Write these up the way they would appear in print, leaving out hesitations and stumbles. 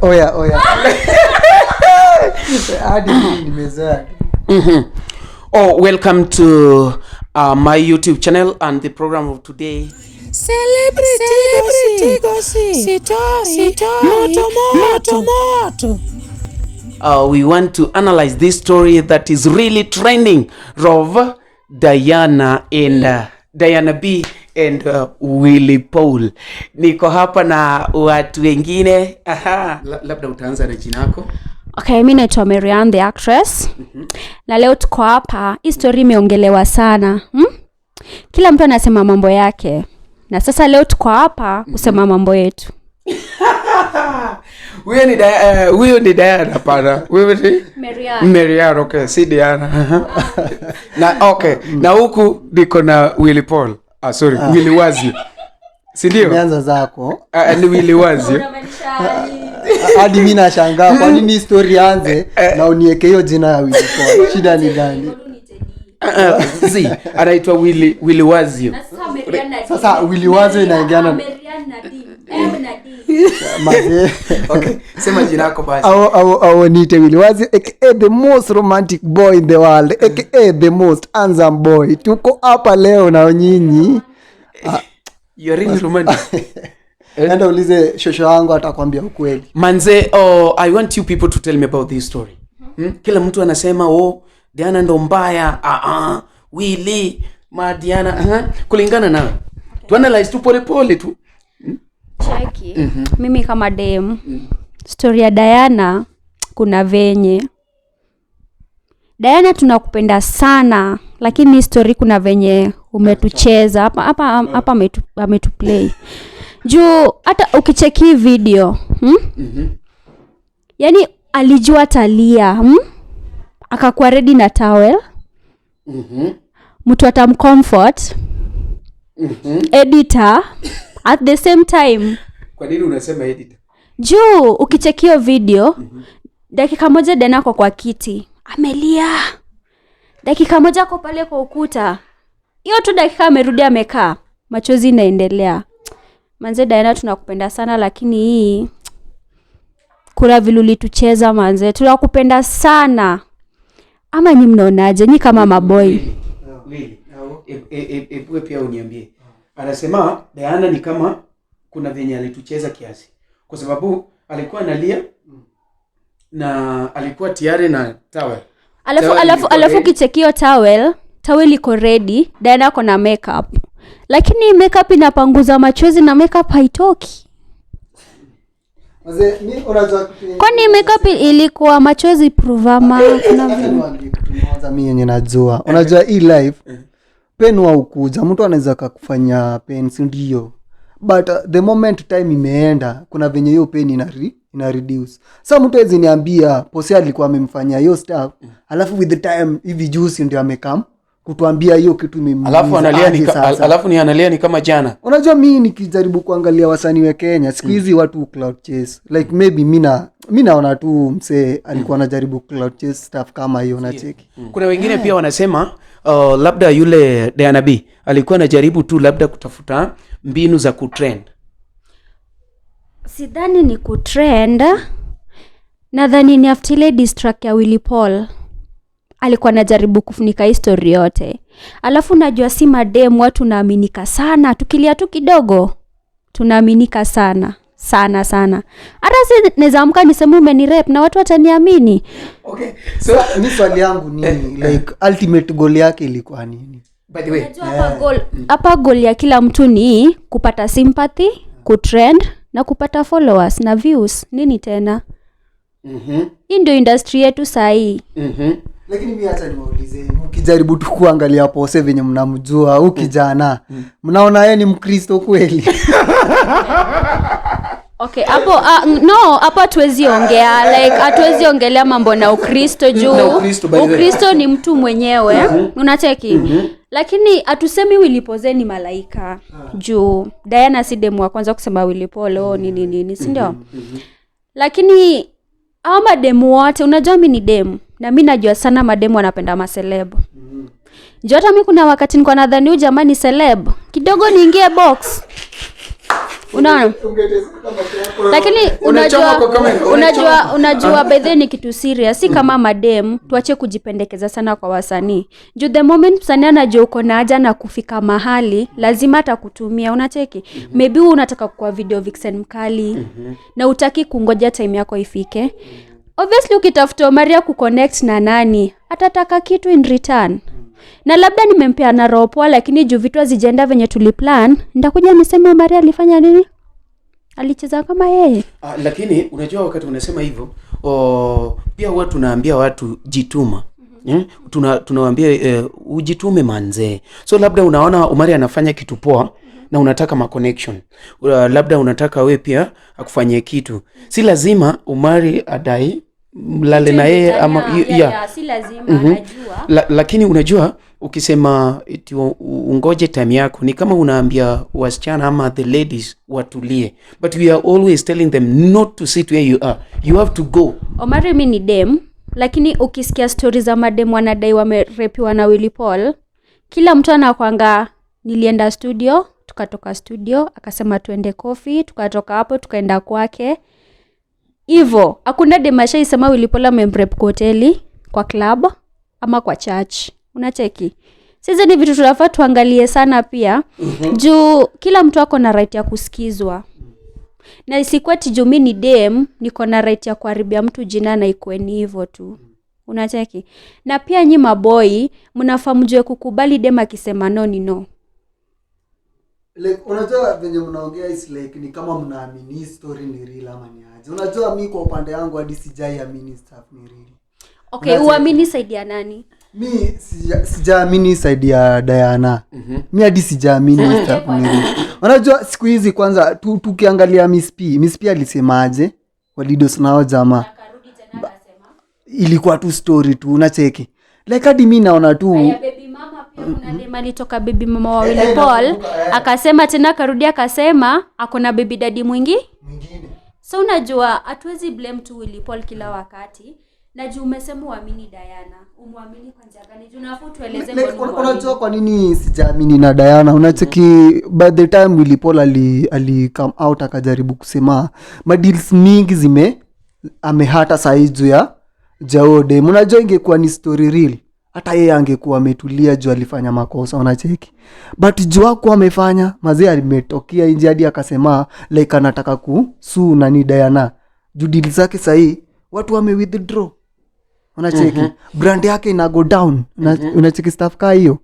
Oya, oya. Hadi mimi nimezoea. Oh, welcome to my YouTube channel and the program of today. Celebrity gossip. Sitori. Moto moto moto. We want to analyze this story that is really trending of Diana and Diana B and Willy Paul. Niko hapa na watu wengine. Aha. Labda utaanza na jina lako. Okay, mi naitwa Marianne the actress. Na leo tuko hapa, hii story imeongelewa sana. Kila mtu anasema mambo yake. Na sasa leo tuko hapa kusema mambo yetu. Huyo ni Diana, hapana. Wewe ni Marianne. Marianne, okay, si Diana. Na okay, na huku niko na Willy Paul. Ah, sorry, Willy Wazio. Si ndio? Umeanza zako. Ah, ni Willy Wazio. Hadi mi nashangaa kwa nini hii story anze na unieke hiyo jina ya Willy Paul. Shida ni gani? Ah, ah, si, anaitwa Willy Wazio. Sasa Willy Wazio inaingiana mazee. Okay, sema jina lako basi. Au niite Willy Wazio, aka the most romantic boy in the world, aka the most handsome boy. Tuko hapa leo na nyinyi. You are really romantic. Enda ulize shosho yangu, atakwambia ukweli. Manze, oh, I want you people to tell me about this story. Kila mtu anasema, oh, Diana ndo mbaya. Ah ah, Willy, ma Diana. Kulingana nawe. Tuanalyze tu pole pole tu. Cheki. Mimi kama dem, story ya Diana kuna venye. Diana, tunakupenda sana, lakini hii story kuna venye umetucheza hapa hapa hapa, ametuplay. Juu hata ukicheki hii video, Yaani alijua atalia, Akakuwa ready na towel. Mtu atamcomfort. Editor at the same time. Kwa nini unasema editor? Juu ukicheki hiyo video, dakika moja Diana ako kwa kiti amelia, dakika moja ako pale kwa ukuta, hiyo tu dakika amerudi amekaa, machozi inaendelea. Manze Diana, tunakupenda sana, lakini hii kuna vile ulitucheza. Manze, tunakupenda sana. Ama nyi mnaonaje, nyi kama maboy? Lili, ewe pia uniambie. Anasema Diana ni kama kuna venye alitucheza kiasi, kwa sababu alikuwa analia na alikuwa tayari na towel. Alafu Towel alafu ilikuwa alafu ready. ukicheki hiyo towel iko ready, Diana ako na makeup, lakini makeup inapanguza machozi na makeup haitoki. Mazee, mi unajua kitu Kwani makeup ilikuwa machozi proof ama kuna Acha niwaambie kitu moja mi yenye najua. Unajua hii life, pain wa ukuja, mtu anaweza kakufanya pain, si ndio? But the moment time imeenda, kuna venye hiyo pain ina reduce. Sa mtu hawezi niambia Pose alikuwa amemfanyia hiyo stuff, alafu with the time hivi juzi ndio amekam kutuambia hiyo kitu imemuumiza Alafu analia ni aje sasa. Alafu ni analia ni kama jana. Unajua mi nikijaribu kuangalia wasanii wa Kenya siku hizi, watu clout chase. Like maybe mi naona tu msee alikuwa anajaribu clout chase stuff kama hiyo, nacheki. Kuna wengine pia wanasema labda yule Diana B alikuwa anajaribu tu labda kutafuta mbinu za kutrend. Sidhani ni kutrend. Nadhani ni after ile diss track ya Willy Paul alikuwa anajaribu kufunika history yote. Alafu najua si madem watu tunaaminika sana, tukilia tu kidogo tunaaminika sana sana sana. Hata si naweza amka niseme umenirape na watu wataniamini. Okay. So Mi swali yangu ni, like, ultimate goal yake ilikuwa nini? By the way, Unajua hapa goal ya kila mtu ni kupata sympathy, kutrend na kupata followers na views. Nini tena? Hii ndio industry yetu sahii. Lakini mi hacha niwaulize, mkijaribu tu kuangalia Pose venye mnamjua huu kijana, mnaona yeye ni Mkristo kweli? Okay, hapo no, hapo hatuwezi ongea, like hatuwezi ongelea mambo na Ukristo juu Na Ukristo, by the way. Ukristo ni mtu mwenyewe, unacheki? Lakini hatusemi Willy Pose ni malaika, juu Diana si demu wa kwanza kusema Willy Paul, oh, nini nini, si ndio? Lakini hao mademu wote, unajua mi ni demu na mi najua sana mademu wanapenda maceleb. Juu hata mi kuna wakati nilikuwa nadhani huyu jamaa ni celeb, kidogo niingie box. Unaona? Lakini Unachoma unajua kwa kamera, unajua by the way ni kitu serious, si kama madem tuache kujipendekeza sana kwa wasanii. Juu the moment msanii anajua uko na haja na kufika mahali, lazima atakutumia, unacheki. Maybe wewe unataka kuwa video vixen mkali na utaki kungoja time yako ifike. Obviously ukitafuta Maria kuconnect na nani, atataka kitu in return. Na labda nimempea na roho poa, lakini juu vitu hazijaenda venye tuliplan, nitakuja niseme Maria alifanya nini? Alicheza kama yeye. Lakini unajua wakati unasema hivyo, pia huwa tunaambia watu jituma. Tunawaambia ujitume manzee. So labda unaona Omari anafanya kitu poa na unataka ma connection. Labda unataka we pia akufanyie kitu. Si lazima Omari adai mlale na yeye ama yeah. Si lazima anajua. Lakini unajua ukisema eti ungoje time yako ni kama unaambia wasichana ama the ladies watulie, but we are always telling them not to sit where you are, you have to go. Omari mi ni dem, lakini ukisikia stori za madem wanadai wamerepiwa na Willy Paul, kila mtu anakwanga nilienda studio, tukatoka studio, akasema tuende coffee, tukatoka hapo tukaenda kwake. Hivo, hakuna dem ashaisema Willy Paul amemrape kwa hoteli, kwa club ama kwa church. Unacheki? Sasa ni vitu tunafaa tuangalie sana pia. Juu kila mtu ako na right ya kusikizwa. Na isikuwa ati juu mi ni dem, niko na right ya kuharibia mtu jina na ikuwe ni hivyo tu. Unacheki? Na pia nyi maboi, mnafaa mjue kukubali dem akisema no ni no. Like, unajua venye mnaongea is like ni kama mnaamini story ni real ama ni aje. Unajua mi kwa upande wangu hadi sijaiamini stuff ni real. Okay, Unacheki? uamini side ya nani? Mi sijaamini side ya Diana. Mi hadi sijaamini stuff ni real. Unajua siku hizi kwanza tukiangalia Miss P, Miss P alisemaje? Walidos nao jamaa. Ilikuwa tu story tu, unacheki. Like hadi mi naona tu Ya baby mama pia kuna dem alitoka baby mama wa Willy Paul, akasema tena akarudi akasema ako na baby daddy mwingi mwingine. So unajua hatuwezi blame tu Willy Paul kila wakati. Na juu umesema uamini Diana, umwamini kwa njia gani? Juu unafaa tueleze Like, mbona umwamini. unajua kwa nini sijaamini na Diana? Unacheki by the time Willy Paul ali come out akajaribu kusema madeals mingi zime amehata sahi juu ya Jaode. Unajua ingekuwa ni story real, hata yeye angekuwa ametulia juu alifanya makosa, unacheki. But juu hakuwa amefanya, mazee ametokea nje hadi akasema like anataka kusue nani Diana. Juu deal zake sahi watu wame withdraw. Unacheki brand yake ina go down. Unacheki stuff kaa hiyo.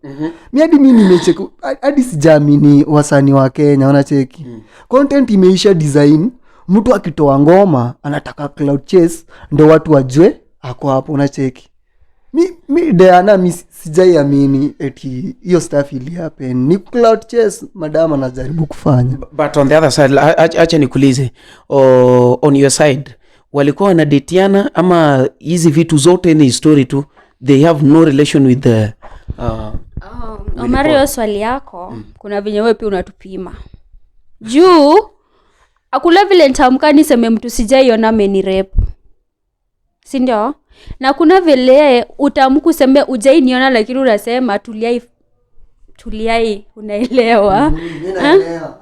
Mi hadi mi nimecheki hadi sijaamini wasanii wa Kenya, unacheki. Content imeisha design, mtu akitoa ngoma anataka clout chase ndo watu wajue ako hapo, unacheki. Mi Diana mi sijaiamini eti hiyo stuff ili happen. Ni clout chase madam anajaribu kufanya. But on the other side, acha nikuulize, on your side walikuwa wanadetiana ama hizi vitu zote ni story tu, they have no relation with the Omari, hiyo swali yako kuna venye wewe pia unatupima. Juu akula vile nitamka niseme mtu sijaiona amenirape. Si ndio? Na kuna vile utamka useme hujainiona lakini unasema tuliai tuliai, unaelewa? Mimi naelewa.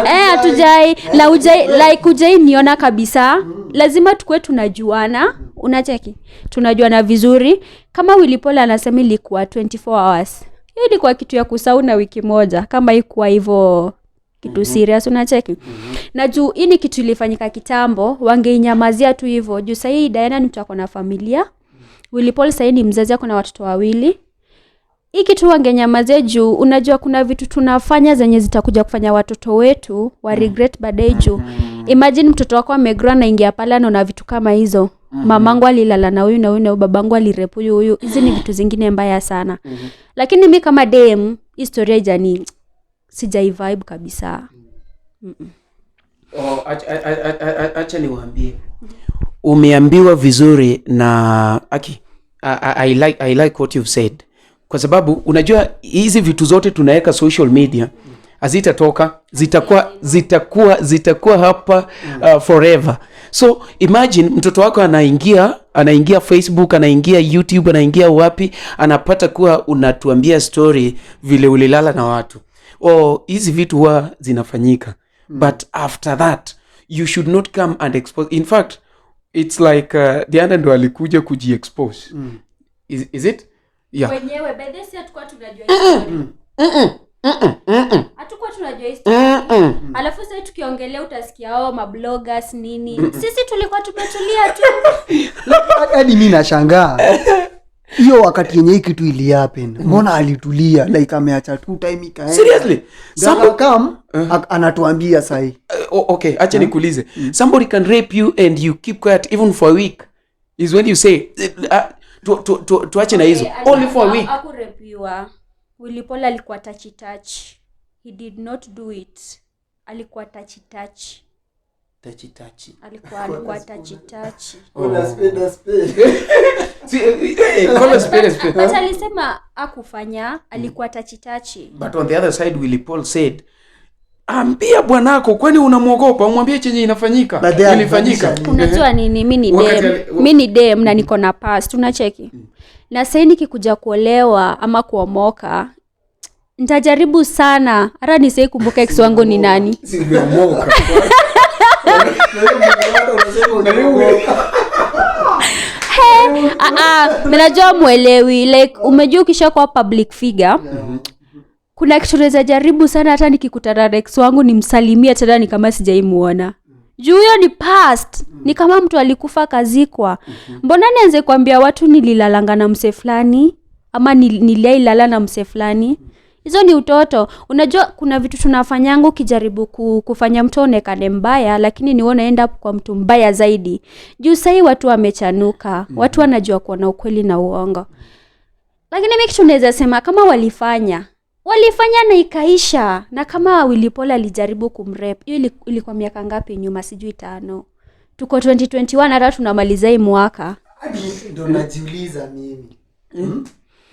Hatujai la hujai like hujai niona kabisa. Lazima tukue tunajuana, unacheki? Tunajuana vizuri. Kama Willy Paul anasema ilikuwa 24 hours. Hiyo ilikuwa kitu ya kusahau na wiki moja kama ikuwa hivyo kitu serious, unacheki? Na juu hii ni kitu ilifanyika kitambo, wangeinyamazia tu hivyo. Juu sahii Diana ni mtu ako na familia. Willy Paul sahii ni mzazi ako na watoto wawili. Hii kitu wangenyamazia juu unajua kuna vitu tunafanya zenye zitakuja kufanya watoto wetu wa regret baadaye juu. Imagine mtoto wako amegrow anaingia pale anaona vitu kama hizo. Mamangu alilala na huyu na huyu na huyu, babangu alirape huyu huyu. Hizi ni vitu zingine mbaya sana. Lakini mi kama dem, historia haijani sijai vibe kabisa. Oh, acha niwaambie. Umeambiwa vizuri na Aki. I like what you've said. Kwa sababu unajua hizi vitu zote tunaweka social media hazitatoka, zitakuwa hapa forever. So imagine mtoto wako anaingia Facebook, anaingia YouTube, anaingia wapi, anapata kuwa unatuambia story vile ulilala na watu. Oh, hizi vitu huwa zinafanyika, but after that you should not come and expose. In fact, it's like Diana ndo alikuja kujiexpose. Is it? Yeah. Wenyewe by this hatukuwa tunajua hii story. Hatukuwa tunajua hii story. Alafu sasa tukiongelea utasikia, oh, mabloggers nini. Sisi tulikuwa tumetulia tu. Hadi mi nashangaa, hiyo wakati yenye hii kitu ilihappen, mbona alitulia? Like ameacha tu time ikaenda. Seriously. Ndio akakam, anatuambia sahi. Okay, acha nikuulize. Somebody can rape you and you keep quiet even for a week. Is when you say tuache na hizo. Only for a week. Hakurepiwa. Willy Paul alikuwa touchy touch. He did not do it. Alikuwa touchy touch. Touchy touchy. Alikuwa touchy touch. See, call a spade a spade. But alisema akufanya, alikuwa touchy touchy. But on the other side, Willy Paul said, ambia bwanako, kwani unamwogopa? Umwambie chenye inafanyika. But they Ilifanyika. alifanyisha. Unajua nini, mi ni Wakati dem, mi ni dem na niko na past, unacheki. Na sahii nikikuja kuolewa ama kuomoka, nitajaribu sana hata nisai kumbuka ex wangu ni nani. Si umeomoka. Ah, ah, mnajua mwelewi, like umejua ukishakuwa public figure, kuna kitu naweza jaribu sana hata nikikutana na ex wangu nimsalimie tena ni kama sijaimuona, juu huyo ni past, ni kama mtu alikufa kazikwa. Mbona nianze kuambia watu nililalanga na mse fulani ama niliailala na mse fulani? Hizo ni utoto. Unajua kuna vitu tunafanyanga ukijaribu kufanya mtu aonekane mbaya, lakini ni wewe unaenda kwa mtu mbaya zaidi. Juu sahii watu wamechanuka, watu wanajua kuona ukweli na uongo. Lakini mimi kitu naweza sema, kama walifanya na ikaisha, na kama Willy Paul alijaribu kumrep, hiyo ilikuwa miaka ngapi nyuma? Sijui 5. Tuko 2021, hata tunamaliza hii mwaka. Hadi ndo najiuliza mimi.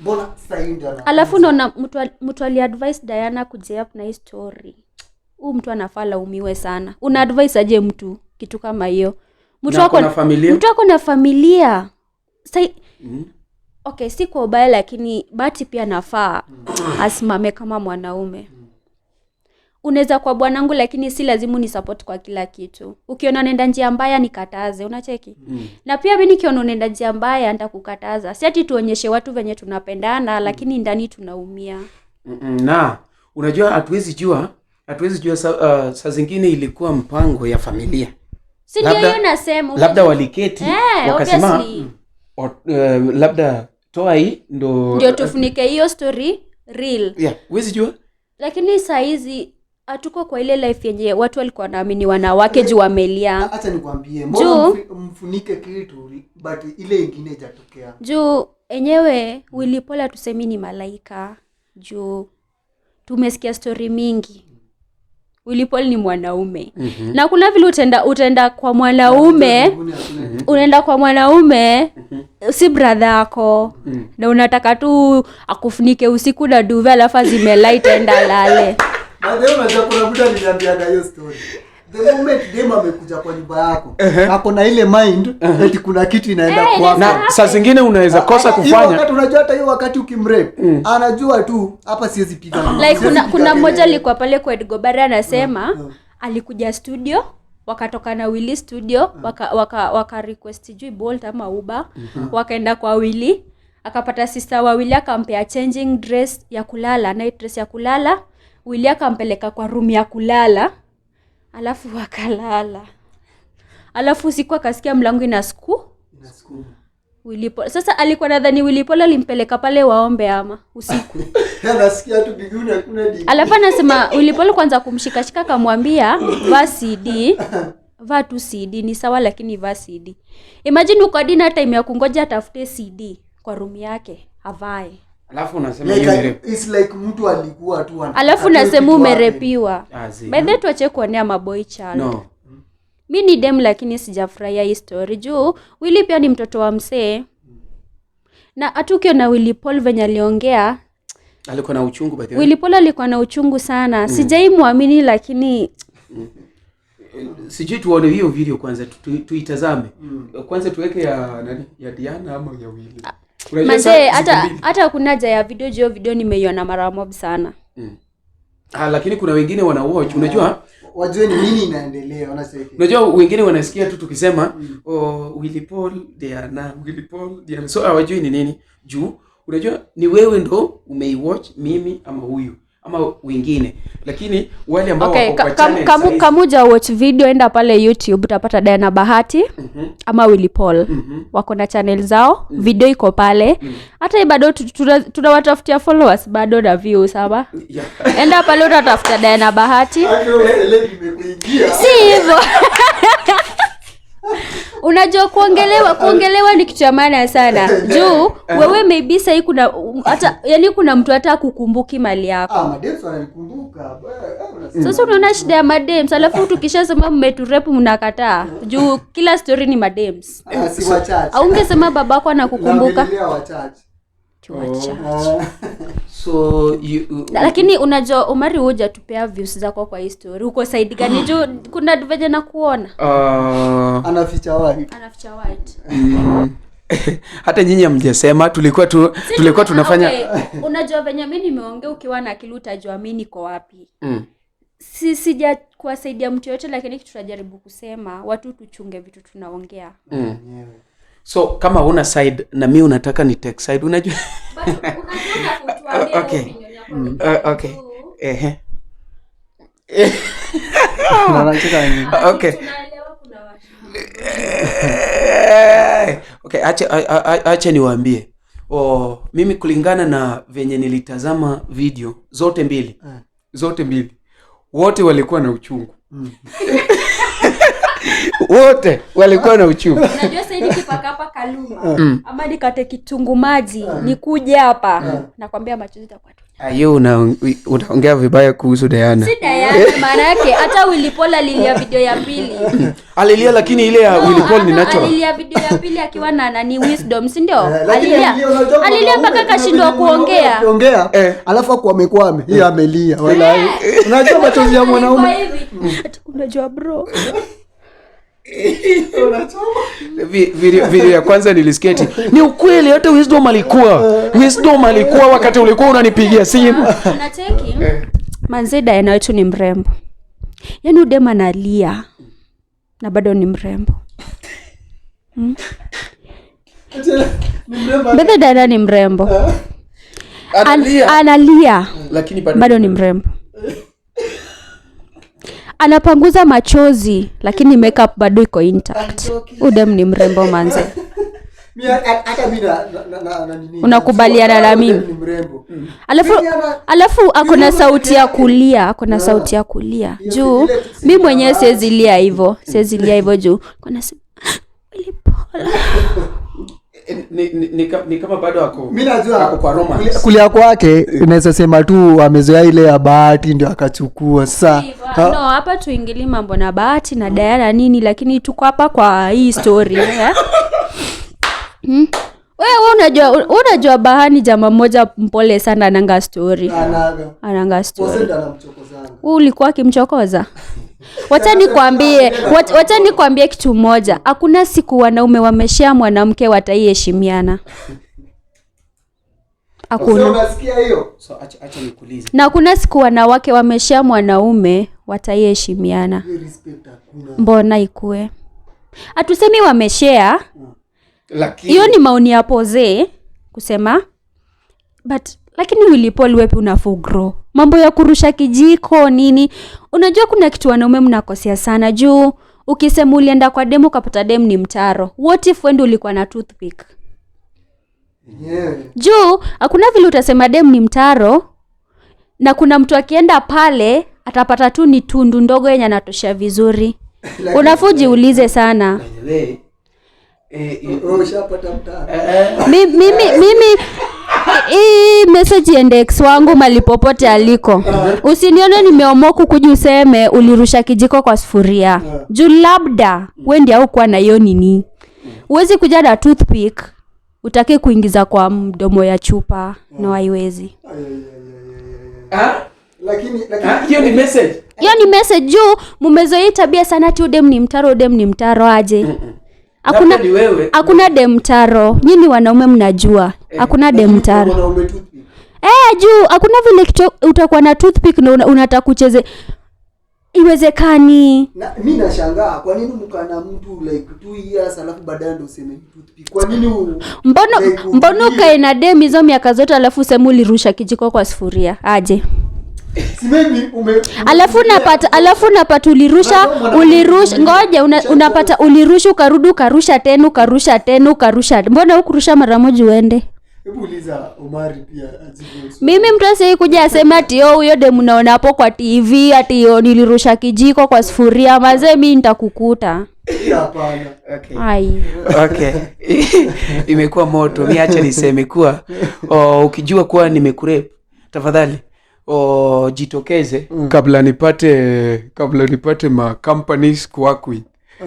Mbona sasa hii ndio anakuja? Alafu naona mtu aliadvise Diana kuja up na hii story. Huyu mtu anafaa laumiwe sana. Una advise aje mtu kitu kama hiyo? Mtu Na ako na familia? Mtu ako na familia. Sai, okay, si kwa ubaya, lakini Bahati pia anafaa asimame kama mwanaume. Unaweza kwa bwanangu, lakini si lazima ni support kwa kila kitu. Ukiona unaenda njia mbaya nikataze, unacheki? Na pia mimi nikiona unaenda njia mbaya nitakukataza. Si ati tuonyeshe watu venye tunapendana, lakini ndani tunaumia. Na unajua hatuwezi jua saa zingine ilikuwa mpango ya familia. Si ndio hiyo nasema, Labda unajua. waliketi, wakasema, Obviously. Labda toa hii ndo Ndio tufunike hiyo story real. Yeah, huwezi jua. Lakini saa hizi hatuko kwa ile life yenye watu walikuwa wanaamini wanawake juu wamelia. Acha nikwambie, mbona mfunike kitu but ile ingine haijatokea. Juu enyewe Willy Paul hatusemi ni malaika, juu tumesikia story mingi. Willy Paul ni mwanaume. Na kuna vile utaenda kwa mwanaume, unaenda kwa mwanaume, si brother yako, na unataka tu akufunike usiku na duve alafu azime light enda lale. By the way, unajua kuna mtu aliniambiaga hiyo story. The moment dem amekuja kwa nyumba yako, ako na ile mind eti kuna kitu inaenda kwako. Na saa zingine unaweza kosa Hiyo kufanya. wakati unajua hata hiyo wakati ukimrape, anajua tu hapa siwezi piga mama. Like Siwezi piga kuna mmoja kelele. alikuwa pale kwa Edgar Obare anasema alikuja studio, wakatoka na Willy studio, waka request sijui Bolt ama Uber, wakaenda kwa Willy, akapata sister wa Willy akampea changing dress ya kulala, night dress ya kulala. Willy akampeleka kwa room ya kulala, alafu wakalala. Alafu usiku akasikia mlango inasukuma. Inasukuma. Willy Paul. Sasa alikuwa nadhani Willy Paul alimpeleka pale waombe ama usiku. Anasikia tu biguni hakuna dini. Alafu anasema Willy Paul kwanza kumshikashika akamwambia vaa CD, vaa tu CD ni sawa lakini vaa CD. Imagine uko hadi na time ya kungoja atafute CD kwa room yake avae. Alafu unasema Like, hiyo ni rape. it's like mtu alikuwa tu ana- Alafu atoe unasema kitu umerepiwa. Ah, zi. By the way, tuache kuonea maboy child. No. Mi ni dem lakini sijafurahia hii story juu Willy pia ni mtoto wa msee. Na hata ukiona Willy Paul venye aliongea, Alikuwa na uchungu by the way. Willy Paul alikuwa na uchungu sana. Sijai muamini lakini Sijui tuone hiyo video kwanza, tuitazame. Kwanza tuweke ya nani? Ya Diana ama ya Willy. Unajua Manze, ziko mbili. hata kuna haja ya video juu video nimeiona mara mob sana. Ah, lakini kuna wengine wana watch, unajua Wajue ni nini inaendelea, wanacheki. Unajua wengine wanasikia tu tukisema oh, Willy Paul Diana, Willy Paul Diana, so hawajui ni nini juu unajua ni wewe ndo umeiwatch, mimi ama huyu ama wengine, lakini wale ambao Okay, wako kwa channel saizi- kamuja watch video, enda pale YouTube utapata Diana Bahati ama Willy Paul. Wako na channel zao, video iko pale. Hata hii bado tunawatafutia followers bado na views hapa. Enda pale utatafuta Diana Bahati. Si hivyo. Unajua kuongelewa ni kitu ya maana sana. Juu wewe maybe sahi kuna hata, yani kuna mtu hata kukumbuki mali yako. Ah, madems wananikumbuka. Sasa unaona shida ya madems, alafu tukishasema mmeturepu mnakataa. Juu kila story ni madems. Ah, si wachache. Au ungesema babako anakukumbuka? Naongelea wachache. Tuacha. So you, Lakini unajua Omari huja tupea views zako kwa hii story. Uko side gani? Juu kuna venye na kuona. Anaficha white. Anaficha white. Hata nyinyi hamjasema, tulikuwa tulikuwa tunafanya. Okay. Unajua venye mimi nimeongea, ukiwa na akili utajua mimi niko wapi. Sija kuwasaidia mtu yote, lakini kitu tunajaribu kusema watu tuchunge vitu tunaongea. So kama huna side na mimi unataka ni take side, unajua? But unajua kutuambia opinion yako ni Okay. Ehe. Na anacheka nini? Okay. Tunaelewa kuna watu. Okay, acha niwaambie. Oh, mimi kulingana na venye nilitazama video zote mbili. Zote mbili. Wote walikuwa na uchungu. Wote walikuwa na uchungu. Unajua sasa hivi nikipaka hapa kaluma ama nikate kitungu maji nikuje hapa nakwambia machozi itakuwa tu. Ayo, unaongea vibaya kuhusu Diana. Si Diana, maana yake hata Willy Paul alilia video ya pili. Alilia, lakini ile ya Willy Paul ni natural. Alilia video ya pili akiwa na nani, Wisdom, si ndio? Lakini Alilia. Alilia mpaka akashindwa kuongea. Kuongea, alafu akwame, hiyo amelia. Wala. Unajua machozi ya mwanaume. Hivi. Unajua bro. Video ya kwanza nilisikia eti ni ukweli, hata Wisdom alikuwa. Wisdom alikuwa wakati ulikuwa unanipigia simu. Unacheki? Manze Diana wetu ni mrembo. Yaani udem analia na bado ni mrembo. Bado Diana ni mrembo. Analia. Analia. Lakini bado ni mrembo. Anapanguza machozi lakini makeup bado iko intact. Udem ni mrembo manze. Hata mimi na nini? Unakubaliana na mimi? Ni mrembo. Alafu ako na sauti ya kulia, ako na sauti ya kulia. Juu mimi mwenyewe siwezi lia hivyo, siwezi lia hivyo juu. Kuna Paul. Ni kama bado ako. Mimi najua ako kwa romance. Kulia kwake unaweza sema tu amezoea ile ya bahati ndio akachukua. Sasa No, hapa tuingili mambo na bahati na Diana nini, lakini tuko hapa kwa hii story. Wewe unajua Bahani jamaa mmoja mpole sana, ananga story. Ananga story. Wewe ulikuwa akimchokoza? Wacha nikwambie kitu moja. Hakuna siku wanaume wameshare mwanamke wataiheshimiana. Hakuna. Unasikia hiyo? So acha nikuulize. Na hakuna siku wanawake wameshare mwanaume wataiheshimiana. Mbona ikue? Hatusemi wameshare. Lakini hiyo ni maoni ya Poze kusema, but lakini Willy Paul wewe unafaa grow. Mambo ya kurusha kijiko nini? Unajua kuna kitu wanaume mnakosea sana juu ukisema ulienda kwa demo ukapata dem ni mtaro. What if wewe ulikuwa na toothpick? Juu hakuna vile utasema dem ni mtaro na kuna mtu akienda pale atapata tu ni tundu ndogo yenye anatosha vizuri. Unafaa ujiulize sana. Mimi hii message index wangu mali popote aliko. Usinione nimeomoka kuja useme ulirusha kijiko kwa sufuria. Juu labda wewe ndiye haukuwa na hiyo nini. Huwezi kuja na toothpick utake kuingiza kwa mdomo ya chupa. No, haiwezi. Lakini hiyo ni message. Hiyo ni message juu mmezoea tabia sana tu dem ni mtaro, dem ni mtaro aje. Hakuna dem mtaro. Nyinyi wanaume mnajua. Hakuna dem mtaro. Juu hakuna vile kitu utakuwa na toothpick na unataka kucheze, iwezekani. Na mi nashangaa kwa nini mkana mtu like 2 years alafu baadaye ndio useme toothpick. Kwa nini Mbona like, mbona ukae na dem hizo miaka zote alafu useme ulirusha kijiko kwa sufuria aje? Si maybe Alafu unapata ulirusha, ngoja, unapata ulirusha ukarudi ukarusha tena ukarusha tena ukarusha. Mbona hukurusha mara moja uende? Hebu uliza Omari pia ajibu. Mimi mtu asii kuja aseme ati yo huyo demu naona hapo kwa TV ati yo nilirusha kijiko kwa sufuria, mazee mimi nitakukuta. Hapana. Okay. Ai. Okay. Imekuwa moto. Mi acha niseme kuwa ukijua kuwa nimekurep tafadhali jitokeze kabla nipate ma companies kuwork with.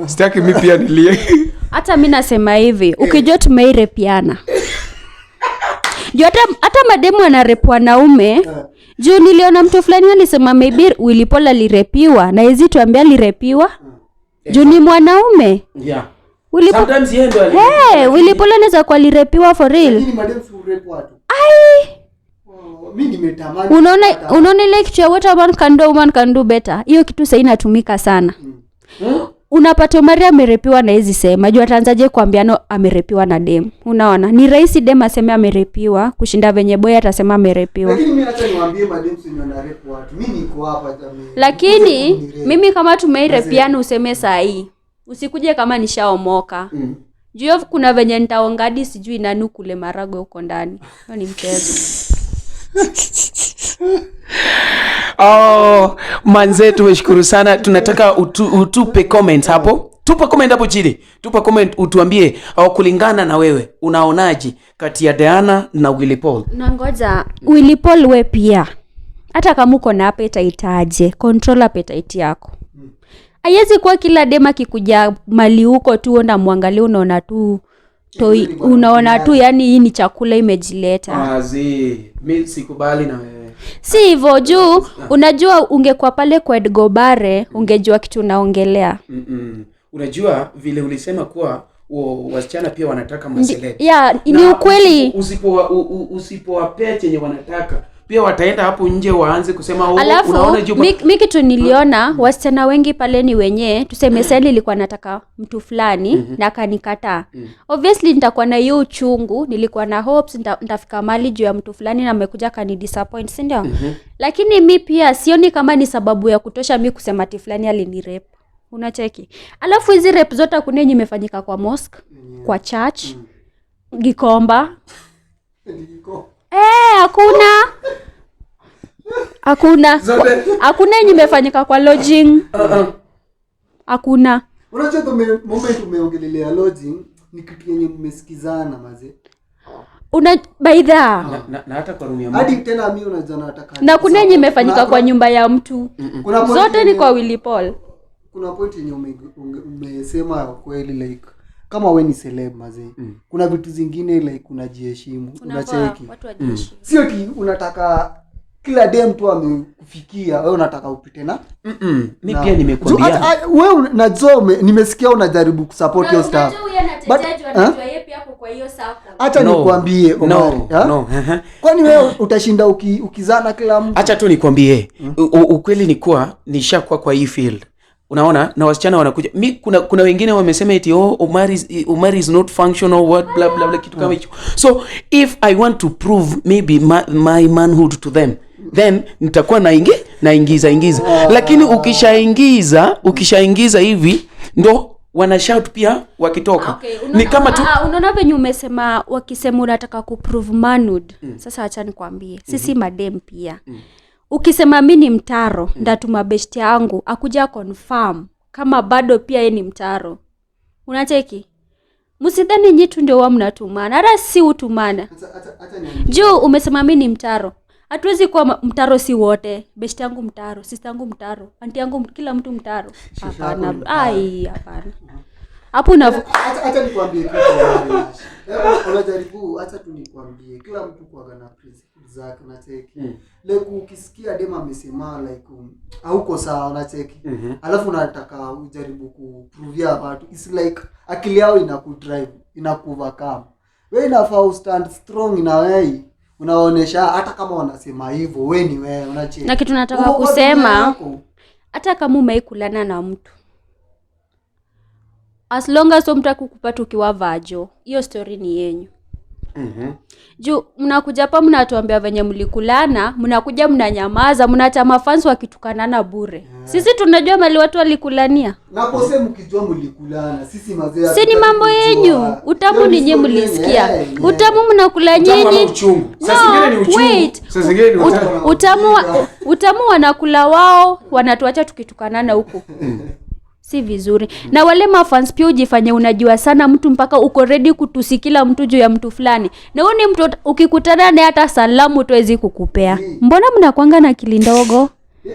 Sitaki mi pia nilie. Hata mi nasema hivi, ukijua tumeirepiana. Juu hata mademu anarep wanaume. Juu niliona mtu fulani alisema maybe Willy Paul alirepiwa na hizi tuambia alirepiwa. Juu ni mwanaume. Yeah. Willy Paul. Sometimes yeye ndo alirepiwa. Hey, Willy Paul anaweza kuwa alirepiwa for real. Lakini mademu si urep watu. Ai. Oh, mimi nimetamani. Unaona ile kitu ya what a man can do, woman can do better. Hiyo kitu sasa inatumika sana. Unapata Maria amerepiwa na hizi sema. Juu ataanzaje kuambiana amerepiwa na dem? Unaona? Ni rahisi dem aseme amerepiwa kushinda venye boy atasema amerepiwa. Lakini mimi hata niwaambie madem si ndio wanarepu watu. Mimi niko hapa jamii. Lakini mimi kama tumeirepiana useme saa hii. Usikuje kama nishaomoka. Juu kuna venye nitaongadi sijui nani kule marago huko ndani. Hiyo ni mchezo. Oh, manze tumeshukuru sana. Tunataka utupe comment hapo. Tupa comment hapo chini. Tupa comment utuambie au kulingana na wewe unaonaje kati ya Diana na Willy Paul. Na ngoja Willy Paul we pia. Hata kama uko na appetite aje, control appetite yako. Haiwezi kuwa kila dem akikuja mali huko tu onda muangalie unaona tu toi, unaona tu yani hii ni chakula imejileta. Azi, mimi sikubali na wewe. Si hivyo juu unajua ungekuwa pale kwa Edgobare ungejua kitu unaongelea. Unajua vile ulisema kuwa wasichana pia wanataka maseleb. Yeah, ni ukweli. Usipowapea chenye wanataka pia wataenda hapo nje waanze kusema oh, alafu unaona juba. Mi kitu niliona wasichana wengi pale ni wenye tuseme sasa nilikuwa nataka mtu fulani na akanikataa. Obviously nitakuwa na hiyo uchungu, nilikuwa na hopes nitafika mali juu ya mtu fulani na amekuja akanidisappoint, si ndio? Lakini mi pia sioni kama ni sababu ya kutosha mi kusema ati fulani alinirep. Unacheki. Alafu hizi rep zote hakuna yenye imefanyika kwa mosque, kwa church, Gikomba. Hakuna. Hakuna. Hakuna yenye imefanyika kwa lodging. Hakuna. Unajua moment umeongelelea lodging ni kitu yenye mmesikizana maze. Una baidha. Na hata kwa room ya hadi tena mimi unajua nataka. Na kuna yenye imefanyika kwa nyumba ya mtu. Zote ni kwa Willy Paul. Kuna point yenye umesema kweli like kama we ni celeb maze. Kuna vitu zingine like unajiheshimu, unacheki. Sio ti unataka kila dem tu amekufikia, wewe unataka upite na Mimi pia nimekuambia. Wewe najua nimesikia unajaribu kusupport your staff. But anajua yeye pia kwa hiyo circle. Acha nikwambie Omari, no. Kwani wewe utashinda ukizana kila mtu? Acha tu nikwambie. Ukweli ni kuwa nishakuwa kwa hii field. Unaona, na wasichana wanakuja. Mi kuna wengine wamesema eti oh, Omari is not functional what blah blah blah kitu kama hicho. So if I want to prove maybe my manhood to them, then nitakuwa naingiza. Lakini ukishaingiza hivi ndo wana shout pia wakitoka. Okay, ni kama tu unaona venye umesema wakisema unataka kuprove manhood. Sasa acha nikwambie, sisi madem pia. Ukisema mimi ni mtaro, ndatuma best yangu akuja confirm kama bado pia yeye ni mtaro. Unacheki? Msidhani nyitu ndio wa mnatumana. Hata si utumana. Juu umesema mimi ni mtaro. Hatuwezi kuwa mtaro si wote. Best yangu mtaro, sister yangu mtaro, auntie yangu, kila mtu mtaro. Hapana. Ai, hapana. Hapo acha nikwambie kitu. Unajaribu, acha tu nikwambie. Kila mtu kwa na principles zake unacheki. Like ukisikia dem amesema like hauko sawa unacheki. Alafu unataka ujaribu kuprove watu. It's like akili yao inakudrive, inakuovercome. Wewe inafaa ustand strong in a way. Unaonesha hata kama wanasema hivyo we ni wewe, unacheki. Na kitu nataka Uko kwa kusema, dunia yako. Hata kama umeikulana na mtu, as long as huyo mtu akukupata ukiwa vajo, hiyo story ni yenyu. Juu mnakuja hapa mnatuambia venye mlikulana, mnakuja mnanyamaza, mnaacha mafans wakitukanana bure. Sisi tunajua mali watu walikulania. Na kose mkijua mlikulana, sisi mazee Si ni hatutaki mambo kujua. yenyu. Utamu Hiyo ni ni nyinyi story yenyu, mlisikia. eh. Utamu mnakula Utamu ama nyinyi. uchungu? Saa No, zingine ni uchungu. wait. Saa zingine ni utamu. Utamu wanakula wao, wanatuacha tukitukanana huku. Si vizuri. Na wale mafans pia ujifanye unajua sana mtu mpaka uko ready kutusi kila mtu juu ya mtu fulani. Na huyu ni mtu ukikutana naye hata salamu tuwezi kukupea. Mbona mnakuanga na akili ndogo?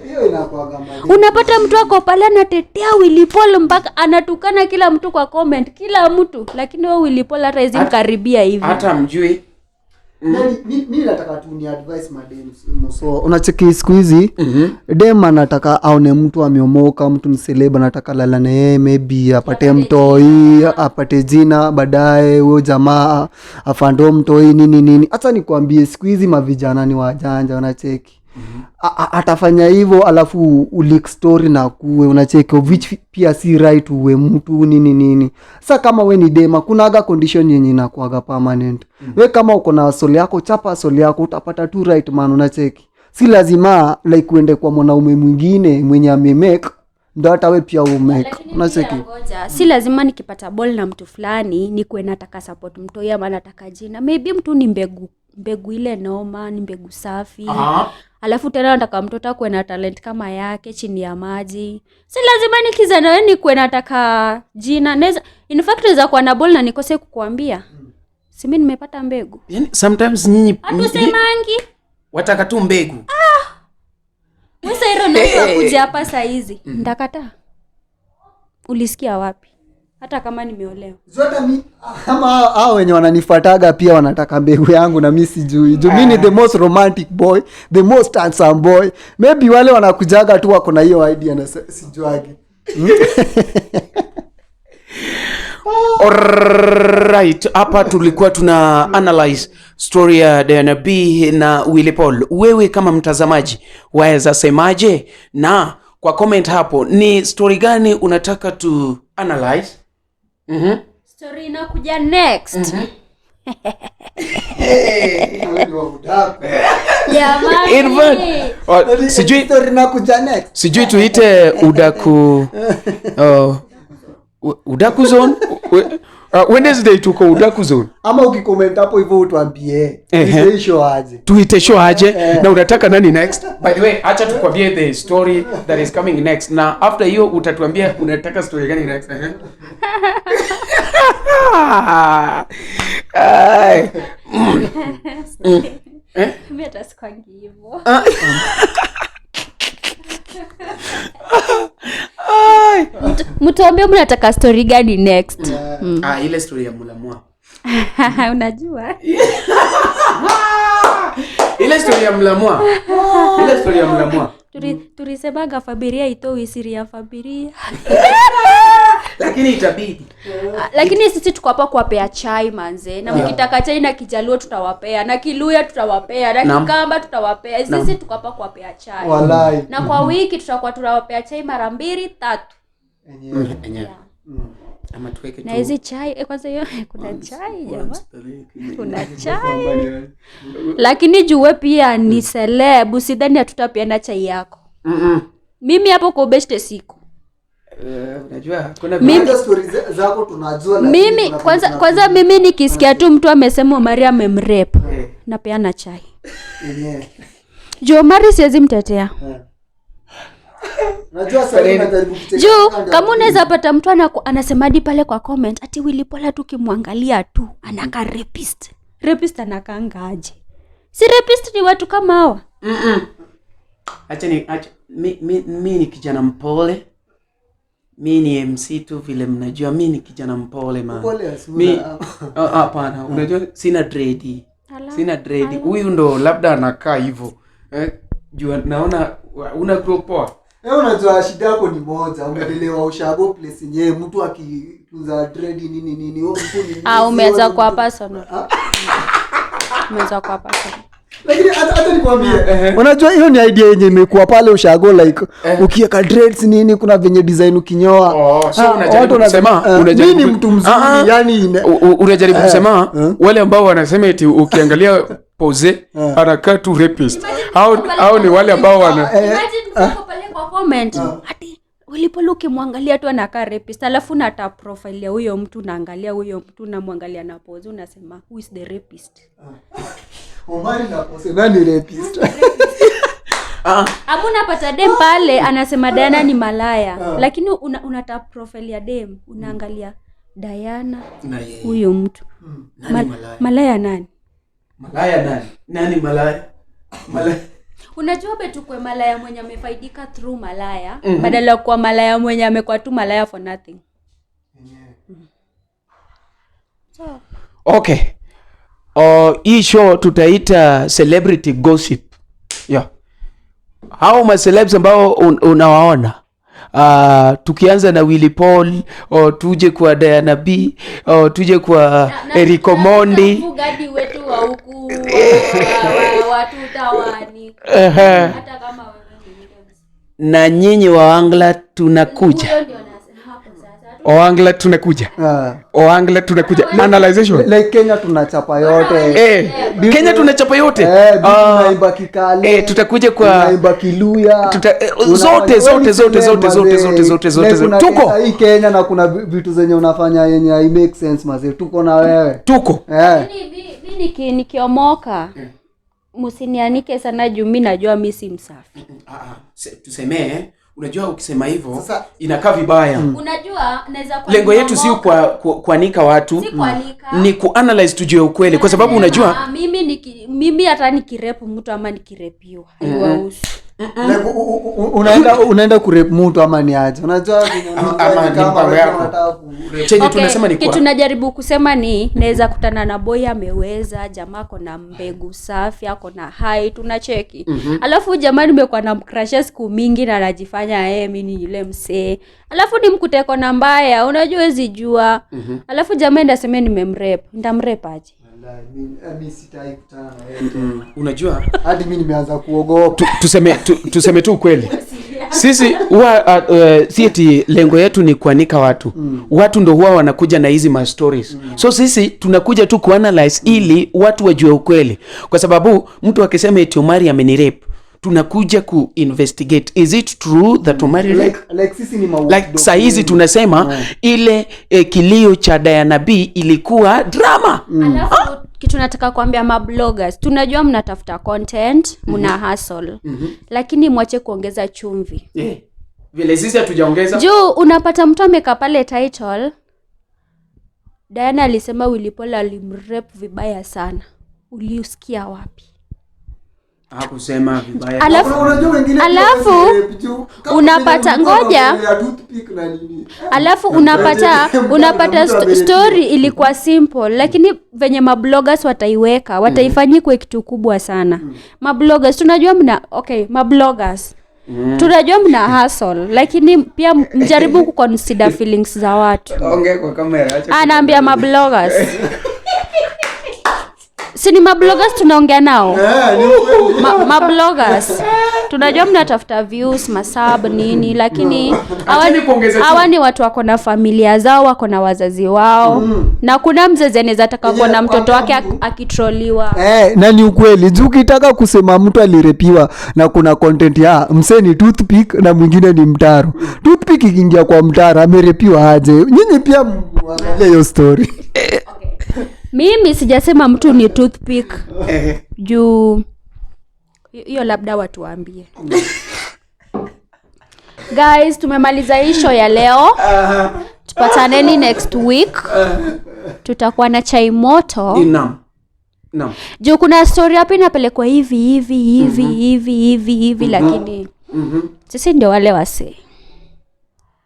Hiyo inakuanga madeni. Unapata mtu ako pale anatetea Willy Paul mpaka anatukana kila mtu kwa comment, kila mtu, lakini wewe Willy Paul hata hawezi mkaribia hivi. Hata mjui. Yaani, mi nataka tu ni advice madem so unacheki siku hizi dem anataka aone mtu ameomoka, mtu ni celeb, anataka lala na yeye, maybe apate mtoi, apate jina baadaye, huyo jamaa afando mtoi nini nini. Hata nikwambie siku hizi mavijana ni wajanja, unacheki. Atafanya hivyo alafu uleak story na kuwe unacheki, which pia si right uwe mtu nini nini. Sasa kama we ni dema, kuna aga condition yenye inakuaga permanent. We kama uko na soli yako, chapa soli yako, utapata tu right man, unacheki. Si lazima like uende kwa mwanaume mwingine mwenye amemake ndo hata we pia umake, Lakini pia unacheki. ngoja, si lazima nikipata ball na mtu fulani nikuwe nataka support mtu ama nataka jina. Maybe mtu ni mbegu ile noma, ni mbegu safi. Alafu tena nataka mtoto akuwe na talent kama yake chini ya maji. Si lazima nikiza na wewe nikuwe nataka jina. Naweza, in fact naweza kuwa na ball na nikose kukuambia. Si mimi nimepata mbegu. Yaani sometimes nyinyi Hatusemangi. wataka tu mbegu. Wewe sasa hilo ndio kuja hapa saa hizi. Ndakataa. Ulisikia wapi? Hata kama nimeolewa. Zote mi, ama hao wenye wananifuataga pia wanataka mbegu yangu na mi sijui. Juu mi ni the most romantic boy, the most handsome boy. Maybe wale wanakujaga tu wako na hiyo idea na sijuagi. Alright, hapa tulikuwa tuna analyze story ya Diana B na Willy Paul. Wewe kama mtazamaji waweza semaje? Na kwa comment hapo ni story gani unataka tu analyze? Story inakuja next. Jamani. In fact, Story inakuja next. sijui tuite udaku, udaku zone. Wednesday tuko udaku zone. Ama ukicomment hapo hivyo utuambie. Tuite show aje. Tuite show aje na unataka nani next? By the way, acha tukwambie the story that is coming next. Na after hiyo utatuambia unataka story gani next. Ai. Mimi hata sikwangi hivyo. Ai. Mtuambie mnataka story gani next. Ile story ya Mulamwa. Unajua? Ile story ya Mulamwa. Ile story ya Mulamwa. Tulisemaga familia itoi siri ya familia. Lakini itabidi. Lakini sisi tuko hapa kuwapea chai manze. Na mkitaka chai na Kijaluo tutawapea, na Kiluya tutawapea, na Kikamba tutawapea. Sisi tuko hapa kuwapea chai. Walai. Na kwa wiki tutakuwa tunawapea chai mara 2-3. Enyewe. Enyewe. Ama tuweke Na tu hizi chai, kwanza hiyo kuna chai jamaa. Kuna chai. Lakini juwe pia ni celeb, usidhani hatutapeana chai yako. Mimi hapo kwa best siku. Unajua kuna Hata story zako tunajua, lakini Mimi, kuna vitu kwanza mimi nikisikia tu mtu amesema Omari amemrape, napeana chai. Yenyewe. Juu Omari siwezi mtetea. Unajua sasa hivi unajaribu kucheka Juu kando ya kama unaweza pata mtu anasema hadi pale kwa comment ati Willy Paul tu ukimwangalia tu anakaa rapist. Rapist anakaanga aje? Si rapist ni watu kama hawa. Acha ni, acha, mi, mi, mi ni kijana mpole. Mi ni MC tu vile mnajua, mi ni kijana mpole man. Mpole ya sura. Mi, hapana, unajua sina dread. Ala, Sina dread. Huyu ndo labda anakaa hivyo. Juu naona una grow poa. Unajua shida yako ni moja, umelelewa ushago place yenyewe, mtu akitunza dread nini nini, wewe mtu ni Umeanza wewe kwa mtu personal. Umeanza kwa personal. Lakini hata nikwambie, unajua hiyo ni idea yenye imekuwa pale ushago, like ukiweka dreads nini, kuna venye design ukinyoa. Oh, so Ah, unajaribu watu kusema unajaribu mimi ni mtu mzuri, yani unajaribu kusema wale ambao wanasema eti ukiangalia pose anakaa tu rapist, hao ni wale ambao wana Imagine mtu pale kwa comment ati Willy Paul ukimwangalia tu anakaa rapist, alafu nata profile ya huyo mtu, naangalia huyo mtu, namwangalia na pose, unasema who is the rapist? Omari na pose, nani rapist? Ama unapata dem pale anasema Diana ni malaya, lakini unata profile ya dem, unaangalia Diana huyu mtu Nani malaya? Malaya nani? Malaya nani? Nani malaya? Malaya. Unajua betukwe malaya mwenye amefaidika through malaya, badala ya kuwa malaya mwenye amekuwa tu malaya for nothing. Okay. Hii show tutaita celebrity gossip. Yeah. Hao ma celebs ambao unawaona. Tukianza na Willy Paul, tuje kwa Diana B, tuje kwa Eric Omondi. Mfugaji wetu wa huku watu tawani. Hata kama wewe ni Na nyinyi Waangla tunakuja. huyo ndio nasema hapo sasa. Waangla tunakuja. Waangla tunakuja. Analyzation. Like Kenya tunachapa yote. Kenya tunachapa yote. Tunaimba Kikale. Tutakuja kwa tunaimba Kiluya. Zote, zote, zote, zote, zote, zote, zote, zote, zote. Tuko. Hii Kenya na kuna vitu zenye unafanya yenye hai make sense mazee. Tuko na wewe. Tuko. Mimi nikiomoka msinianike sana juu mimi najua mimi si msafi. Tusemee, unajua ukisema hivyo inakaa vibaya. Unajua naweza kwa Lengo yetu si kuanika watu, si kuanika. Ni kuanalyze tujue ukweli, kwa sababu unajua mimi hata nikirepu mtu ama nikirepiwa haiwahusu. Like, unaenda kurep mtu ama ni aje? Unajua Ama ni mpango yako. Chenye tunasema ni kitu najaribu kusema ni naweza kutana na boy ameweza, jamaa ako na mbegu safi, ako na height, unacheki. Alafu jamaa nimekuwa na mcrush siku mingi na anajifanya mimi ni yule msee. Alafu nimkute kona mbaya, unajua huwezi jua. Alafu jamaa enda aseme nimemrep, nitamrep aje? Mimi sitaki kutana na wewe. Unajua hadi mimi nimeanza kuogopa. Tuseme tu ukweli. Sisi huwa si eti lengo yetu ni kuanika watu. Watu ndo huwa wanakuja na hizi ma stories. So sisi tunakuja tu kuanalyze ili watu wajue ukweli. Kwa sababu mtu akisema eti Omari amenirape, tunakuja ku investigate, is it true that Omari like sisi ni like saa hizi tunasema ile kilio cha Diana B ilikuwa drama. Alafu kitu nataka kuambia mabloggers, tunajua mnatafuta content, mna hustle. Lakini mwache kuongeza chumvi. Vile sisi hatujaongeza. Juu unapata mtu amekaa pale title, Diana alisema Willy Paul alimrape vibaya sana. Uliusikia wapi? Hakusema vibaya. Alafu unapata ngoja. Alafu unapata story ilikuwa simple, lakini venye mabloggers wataiweka, wataifanyi kwa kitu kubwa sana. Mabloggers tunajua mna mabloggers. Tunajua mna hustle, lakini pia mjaribu kuconsider feelings za watu. Ongea kwa kamera, acha. Anaambia mabloggers. Si ni mabloggers tunaongea nao? Mabloggers tunajua mnatafuta views, masub nini, lakini hawa ni watu wako na familia zao, wako na wazazi wao. Na kuna mzazi anaweza taka kuona mtoto wake akitroliwa. Na ni ukweli. Juu ukitaka kusema mtu alirepiwa na kuna content ya msee ni toothpick na mwingine ni mtaro. Toothpick ikiingia kwa mtaro amerepiwa aje? Nyinyi pia mwangalie hiyo story. Mimi sijasema mtu ni toothpick. Juu hiyo labda watu waambie. Guys, tumemaliza hii show ya leo. Tupataneni next week. Tutakuwa na chai moto. Naam. Naam. Juu kuna story hapa inapelekwa hivi hivi hivi hivi hivi hivi, lakini sisi ndio wale wase.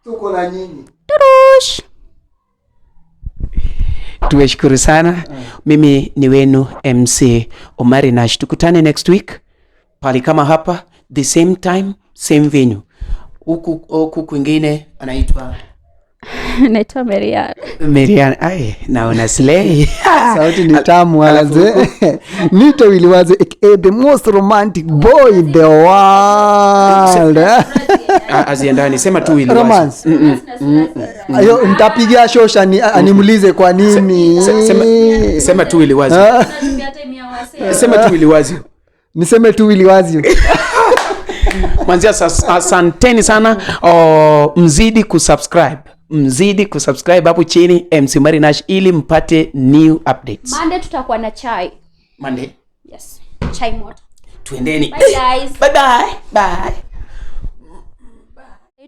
Tuko na nyinyi. Turush. Tuwashukuru sana. Mimi ni wenu MC Omari Nash. Tukutane next week pali kama hapa, the same time, same venue. Huku kwingine anaitwa Naitwa Marian. Marian, ai, naona slay. Sauti ni tamu waze. Nito Willy Waze, aka the most romantic boy in the world. Ah, aziendani, sema tu Willy Waze. Romance. Ayo, nitapigia shosha animulize kwa nini. Sema tu Willy Waze. Sema tu Willy Waze. Niseme tu Willy Waze. Manzia, asanteni sana. Mzidi kusubscribe. Mzidi kusubscribe hapo chini MC Marinash ili mpate new updates. Monday tutakuwa na chai. Monday. Yes. Chai moto. Tuendeni. Bye guys. Bye bye. Bye.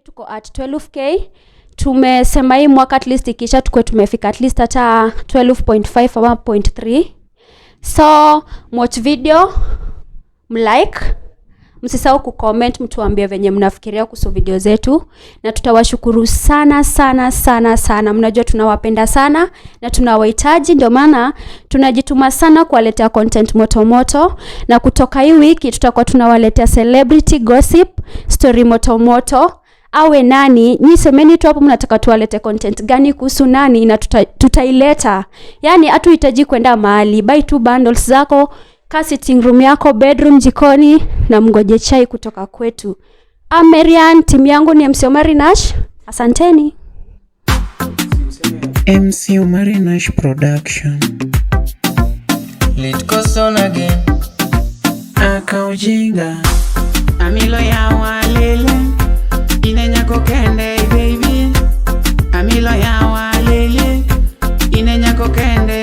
Tuko at 12K. Tumesema hii mwaka at least ikisha tukue tumefika at least hata 12.5 ama 0.3. So watch video, mlike, msisahau kucomment, mtuambie venye mnafikiria kuhusu video zetu, na tutawashukuru sana sana sana sana. Mnajua tunawapenda sana na tunawahitaji, ndio maana tunajituma sana kuwaletea content moto moto, na kutoka hii wiki tutakuwa tunawaletea celebrity gossip, story moto moto. Awe nani, nyi semeni tu hapo mnataka tuwalete content gani kuhusu nani, na tutaileta. Yaani hatuhitaji kwenda mahali, buy tu bundles zako, ka sitting room yako, bedroom, jikoni, na mgoje chai kutoka kwetu. I'm Marian, timu yangu ni MC Omari Nash. Asanteni. MC Omari Nash Production. Lit goes on again. Akaujinga Amilo ya walele Inenyako kende baby. Amilo ya walele Inenyako kende.